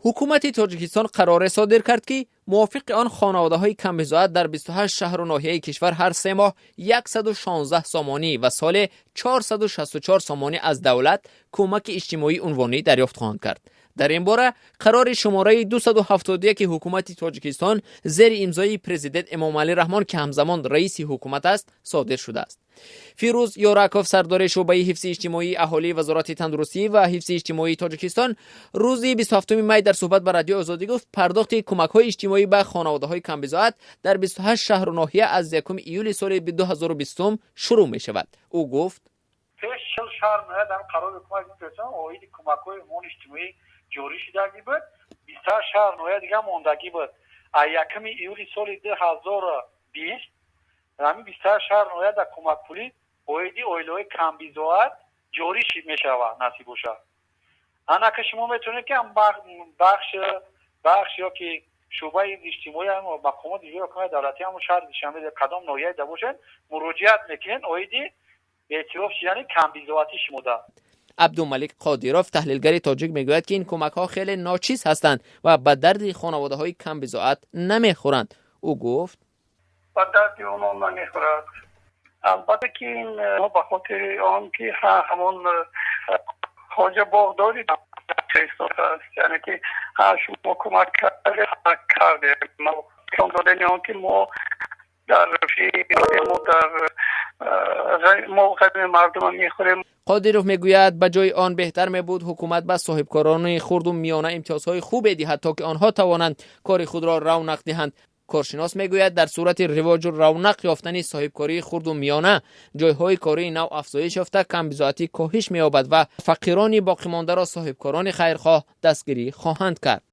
Ҳукумати Тоҷикистон қароре содир кард, ки мувофиқи он хонаводаҳои камбизоат дар 28 шаҳру ноҳияи кишвар ҳар 3 моҳ 116 сомонӣ ва соле 464 сомонӣ аз давлат кӯмаки иҷтимоии унвонӣ дарёфт хоҳанд кард. Дар ин бора қарори шумораи 271 ҳукумати Тоҷикистон зери имзои президент Эмомалӣ Раҳмон, ки ҳамзамон раиси ҳукумат аст, содир шудааст. Фирӯз Ёраков, сардори шӯъбаи ҳифзи иҷтимоии аҳолии Вазорати тандурустӣ ва ҳифзи иҷтимоии Тоҷикистон, рӯзи 27 май дар суҳбат ба Радиои Озодӣ гуфт, пардохти кӯмакҳои иҷтимоӣ ба хонаводаҳои камбизоат дар 28 шаҳру ноҳия аз 1 июли соли 2020 шурӯъ мешавад. Ӯ гуфт: Пеш 40 шаҳр ноҳия дар қарори ҳукумати Тоҷикистон оиди кӯмакҳои унвони иҷтимоӣ ҷорӣ шудагӣ буд, 28 шаҳр ноҳия дига мондагӣ буд. А 1 июли соли 2020 ҳамин 28 шаҳр ноҳия дар кӯмакпулӣ оиди оилаҳои камбизоат ҷорӣ мешавад, насиб бошад. Анака шумо метавонед, ки бахш ё ки шӯъбаи иҷтимоӣ, мақомоти иҷрои ҳокимияти давлатӣ ҳамон шаҳри Душанбе, кадом ноҳияе бошед, муроҷиат мекунед оиди эътироф шудани камбизоатӣ шумода. Абдумалик Қодиров, таҳлилгари тоҷик, мегӯяд, ки ин кӯмакҳо хеле ночиз ҳастанд ва ба дарди хонаводаҳои камбизоат намехӯранд. Ӯ гуфт: Ба дарди онон намехӯрад. Албатта, ки ин ба хотири он ки ҳамон хоҷа боғдори аст, яъне ки шумо кӯмак кардем, додани он ки мо дар мо дар мо ғами мардума мехӯрем. Қодиров мегӯяд, ба ҷои он беҳтар мебуд ҳукумат ба соҳибкорони хурду миёна имтиёзҳои хубе диҳад, то ки онҳо тавонанд кори худро равнақ диҳанд. Коршинос мегӯяд, дар сурати ривоҷу равнақ ёфтани соҳибкории хурду миёна ҷойҳои кории нав афзоиш ёфта, камбизоатӣ коҳиш меёбад ва фақирони боқимондаро соҳибкорони хайрхоҳ дастгирӣ хоҳанд кард.